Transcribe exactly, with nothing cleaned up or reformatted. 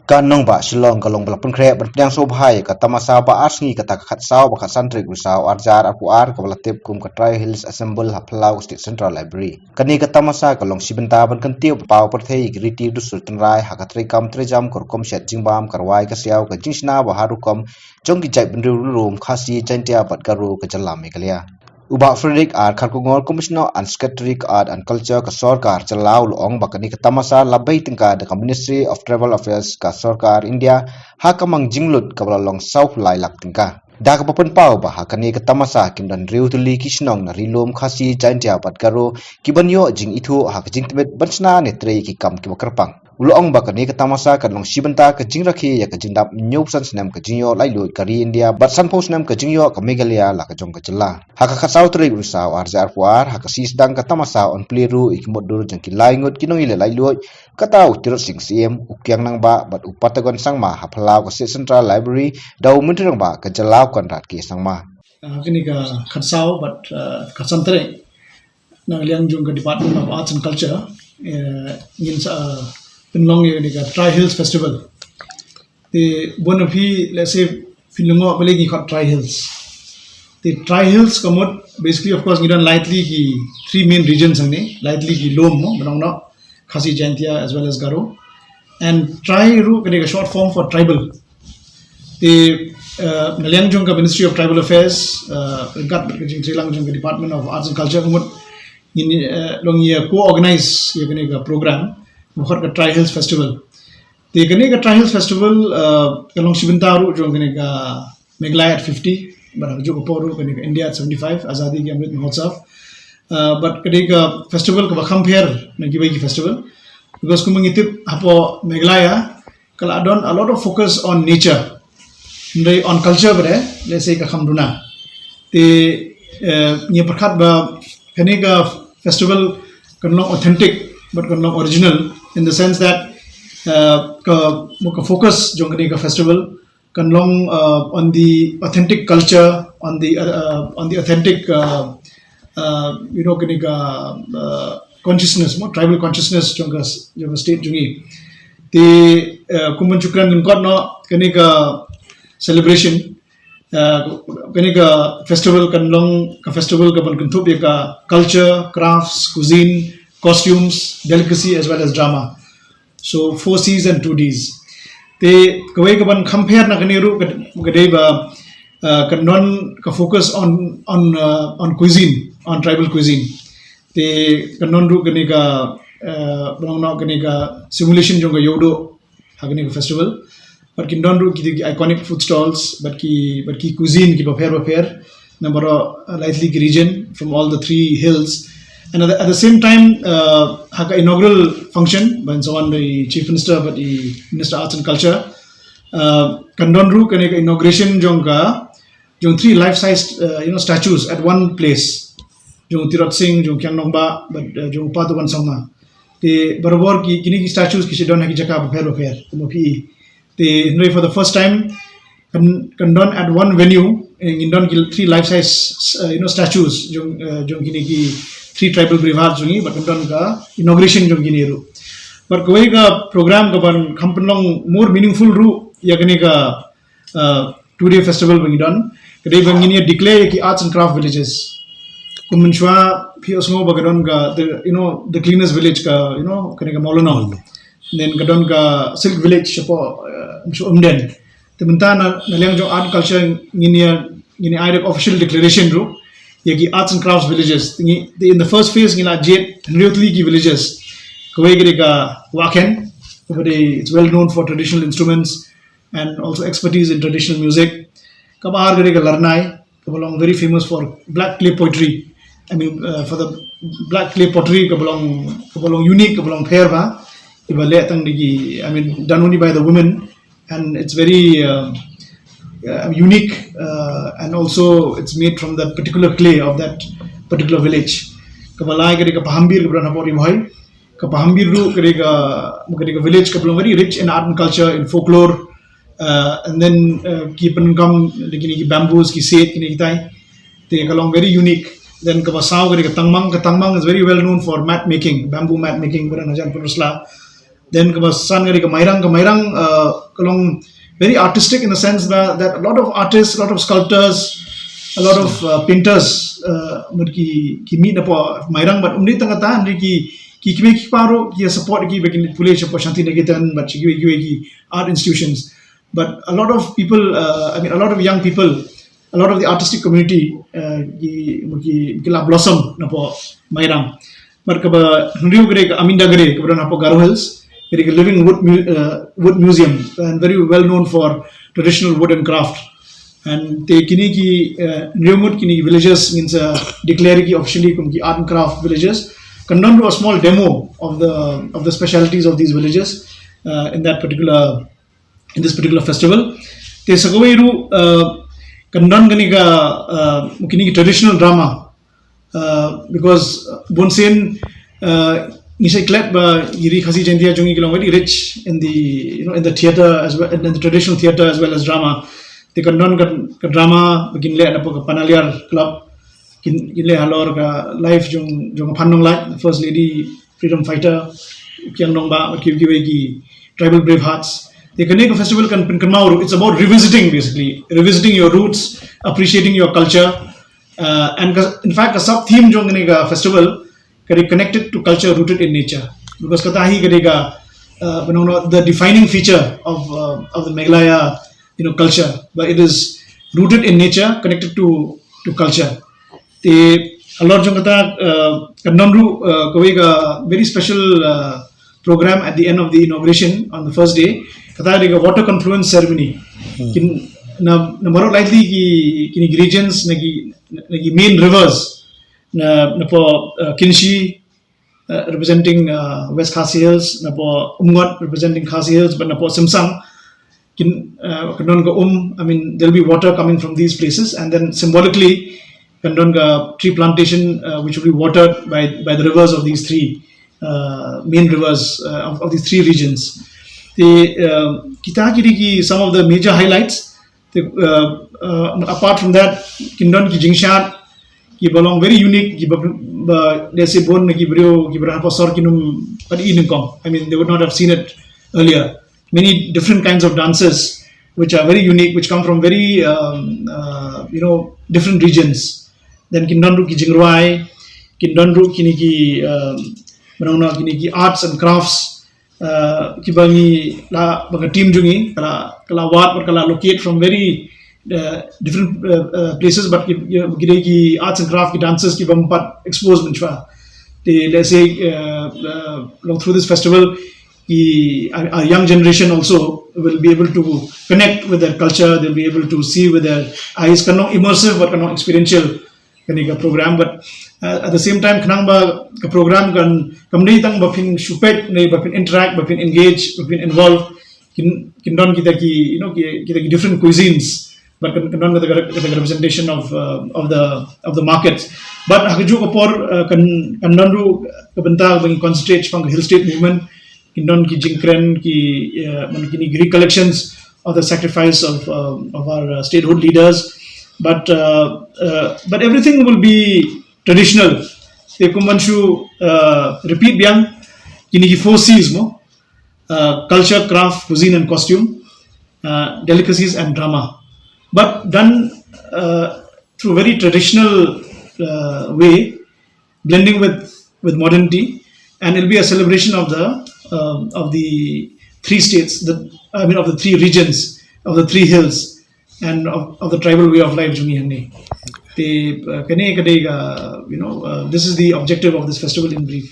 Ka nongbah Shillong ka long ba la pynkhreh ban pdiang sngewbha ïa ka tamasa ba ar sngi kata ka khatsaw bad khatsan tarik u Risaw arhajar arphew ar kaba la tip kum ka Tri Hills Assemble ha phyllaw ka State Central Library. Kane ka tamasa ka long shi bynta ban kyntiew bad paw pyrthei ïa ki riti dustur tynrai ha ka treikam treijam, ka rukom shet jingbam, ka rwai ka siaw, ka jingshna ba har rukom jong ki jaitbynriew ri lum Khasi, Jaiñtia bad Garo ka jylla Meghalaya. U Bah Frederick R Kharkongor, Commissioner and Secretary ka Art and Culture ka sorkar jylla, u la ong ba kane ka tamasa la bei tyngka da ka Ministry of Tribal Affairs ka sorkar India ha ka mang jinglut kaba la long sawphew lai lak tyngka. Da kaba pynpaw ba ha kane ka tamasa kin don hynriew tylli ki shnong na ri lum Khasi, Jaiñtia bad Garo ki ban ïoh jingithuh ha ka jingtbit ban shna ne trei ki kam kiba kyrpang. U la ong ba kane ka tamasa kan long shi bynta ka jingrakhe ïa ka jingdap hynñiewphew san snem ka jingïoh laitluid ka ri India bad sanphew snem ka jingïoh ka Meghalaya la ka jong ka jylla. Ha ka khatsaw tarik u Risaw arhajar arphew ar, ha ka sngi sdang ka tamasa yn plie ruh ïa ki mutdur jong ki lai ngut ki nongïaleh laitluid, kata u Tirot Sing Syiem, u Kiang Nangbah bad u Patagon Sangma ha phyllaw ka State Central Library da u Myntri Rangbah ka jylla u Conrad K Sangma. Ah, kane ka khatsaw bad, ah, khatsan tarik, na liang jong ka Department of Arts and Culture, eh, ngin sa, ah, pynlong ïa kane ka Tri Hills Festival. Te bun na phi, let's say, phin lyngngoh balei ngi khot Tri Hills. Te Tri Hills ka mut, basically, of course, ngi don lai tylli ki three main regions hangne, lai tylli ki lum mo, ba nang noh, Khasi, Jaiñtia as well as Garo. And Tri ruh kane ka short form for tribal. Te, uh, na liang jong ka Ministry of Tribal Affairs, uh, ryngkat bad ka jingtreilang jong ka Department of Arts and Culture, ka mut ngin, uh, long ïa co-organize ïa kane ka program, ba khot ka Tri Hills Festival. Te kane ka Tri Hills Festival, uh, ka long shi bynta ruh jong kane ka Meghalaya at fifty, bad ha kajuh ka por ruh kane ka India at seventy-five, Azadi Ka Amrit Mahotsav. Uh, bad kane ka festival kaba kham pher na kiwei ki festival. Because kumba ngi tip hapoh Meghalaya, ka la don a lot of focus on nature. Hynrei on culture bad, let's say, ka kham duna. Te, eh, ngi pyrkhat ba kane ka festival kan long authentic, bad kan long original in the sense that, eh, ka, ka focus jong kane ka festival kan long, uh, on the authentic culture, on the, uh, uh, on the authentic, uh, uh, you know, kane ka, uh, consciousness, mo, tribal consciousness jong ka, jong ka state jong ngi. Te, uh, kum ban shu kren lyngkot noh kane ka celebration, uh, kane ka festival kan long ka festival kaban kynthup ïa ka culture, crafts, cuisine, costumes, delicacy as well as drama. So four C's and two D's. Te kawei kaban kham pher na kane ruh ka, ka dei ba, uh, kan don ka focus on, on, uh, on cuisine, on tribal cuisine. Te kan don ruh kane ka, uh, ba nang noh kane ka simulation jong ka ïewduh ha kane ka festival. Bad kin don ruh ki, ki iconic food stalls, bad ki, bad ki cuisine kiba pher bapher na baroh, uh, lai tylli ki region from all the three hills. And at the, at the same time, uh, ha ka inaugural function, ban sa wan da i Chief Minister bad i Minister Arts and Culture, uh, kan don ruh kane ka inauguration jong ka, jong three life size, uh, you know, statues at one place. Jong Tirot Sing, jong Kiang Nangbah, bad, uh, jong Patagon Sangma. Te barabor ki, kine ki statues ki shu don ha ki jaka bapher bapher, kumba phi i. Te hynrei for the first time, kan, kan don at one venue, eh, ngin don ki three life size, uh, you know, statues jong, uh, jong kine ki three tribal bravehearts jong ngi, bad kan don ka inauguration jong kine ruh. Bad kawei ka program kaban kham pynlong more meaningful ruh ïa kane ka, uh, two day festival ba ngi don, ka dei ba ngin ïa declare ïa ki arts and craft villages. Kum mynshuwa phi ïohsngew ba ka don ka, the, you know, the cleanest village ka, you know, kane ka Mawlynnong. Then ka don ka silk village shapoh, uh, shapoh Umden. Te mynta na, na liang jong art and culture ngin ïa, ngin ïa ai da ka official declaration ruh ïa ki arts and crafts villages. Ngi, te in the first phase ngi la jied hynriew tylli ki villages. Kawei ka dei ka Wahkhen, kaba dei, it's well known for traditional instruments and also expertise in traditional music. Kaba ar ka dei ka Larnai, kaba long very famous for black clay poetry. I mean, uh, for the black clay pottery, kaba long, kaba long unique, kaba long pher bha. Iba leh tang da ki, I mean, done only by the women, and it's very, uh, uh, unique, uh, and also it's made from that particular clay of that particular village. Kaba lai ka dei ka Pahambir, kaba don hapoh Ri Bhoi. Ka Pahambir ruh ka dei ka, ka dei ka village kaba long very rich in art and culture, in folklore. Uh, and then, uh, ki pyndonkam da kine ki bamboos, ki seit, kine kitai. Te ka long very unique. Then kaba saw ka dei ka Tangmang, ka Tangmang is very well known for mat making, bamboo mat making, ba don hajan Pynursla. Then kaba san ka dei ka Mairang, ka Mairang uh, ka long very artistic in the sense that, that a lot of artists, a lot of sculptors, a lot of uh, painters uh, mut ki ki mih napoh Mairang, but ym dei tang kata, hynrei ki ki kmie ki kpa ruh ki support ki ba kin pule shapoh Shanti Niketan bad sha kiwei kiwei ki art institutions. But a lot of people, uh, I mean, a lot of young people, a lot of the artistic community uh, ki, ki, ki la blossom napoh Mairang. But kaba hynriew ka dei ka Aminda Gare, kaba don hapoh Garo Hills, ka dei ka living wood, mu- uh, wood museum and very well known for traditional wood and craft. And te kine ki uh, hynriew ngut kine ki villages ngin sa declare ki officially kum ki art and craft villages. Kan don ruh a small demo of the of the specialities of these villages uh, in that particular in this particular festival. Te sa kawei ruh uh, kan don kane ka uh, kine ki traditional drama uh, because uh, bun sien uh, ngi sa klet ba ki ri Khasi Jaintia jong ngi ki long very rich in the you know in the theatre as well, in the traditional theatre as well as drama. Te kan don ka, ka drama ba kin leh napoh ka Panaliar Club, kin kin leh halor ka life jong jong Phan Nonglait, the first lady freedom fighter, Kiang Nangbah, ki ki ki tribal brave hearts. Te kane ka festival kan pynkynmaw ruh, it's about revisiting basically, revisiting your roots, appreciating your culture. Uh, and ka- in fact, ka sub theme jong kane ka festival ka dei connected to culture rooted in nature. Because kata hi ka dei ka uh, you know, the defining feature of uh, of the Meghalaya you know culture, but it is rooted in nature, connected to to culture. Te halor jong kata uh, kan don ruh uh, kawei ka very special uh, program at the end of the inauguration on the first day. Kata dei ka water confluence ceremony. Kin na na baroh likely ki kini ki regions na ki na ki main rivers na napoh uh, Kynshi uh, representing uh, West Khasi Hills, napoh Umngot representing Khasi Hills, but napoh Simsang kin uh, kan don ka um. I mean, there'll be water coming from these places, and then symbolically kan don ka tree plantation uh, which will be watered by by the rivers of these three uh, main rivers uh, of, of these three regions. Te uh, kita ki dei ki some of the major highlights. Te uh, uh, apart from that, kin don ki jingshad ki ba long very unique, ki ba ba dei se bun ki briew ki ba hapoh sor kin ym pat i nyngkong. I mean, they would not have seen it earlier. Many different kinds of dances which are very unique, which come from very um, uh, you know different regions. Then kin don ruh ki jingrwai, kin don ruh kini ki um, mana kini ki arts and crafts uh, ki ba ngi la ba ka team jong ngi ka la ka la wad bad ka la locate from very uh, different uh, uh, places, but ki ki- ki dei ki arts and craft, ki dances ki ba ym pat expose mynshwa. Te let's say uh, uh, long through this festival ki our, our young generation also will be able to connect with their culture, they'll be able to see with their eyes, kan long immersive bad kan long experiential kane ka program. But uh, at the same time, khnang ba ka program kan kam dei tang ba phin shu peit, ne ba phin interact, ba phin engage, ba phin involve, kin kin don kita ki you know ki, kita ki different cuisines, but kan, kan don kita, kita representation of uh, of the of the markets. But ha kajuh ka por uh, kan kan don ruh ka bynta ba ngi concentrate shaphang ka Hill State movement, kin don ki jingkren ki uh, man kini ki recollections of the sacrifice of um, of our uh, statehood leaders. But uh, uh, but everything will be traditional. Te kum ban shu uh, repeat biang kini ki four C's mo, uh, culture, craft, cuisine and costume, uh, delicacies and drama. But done uh, through very traditional uh, way, blending with with modernity, and it'll be a celebration of the um, of the three states, the I mean of the three regions, of the three hills, and of, of the tribal way of life jong ngi hangne. Te uh, kane ka dei ka you know uh, this is the objective of this festival in brief.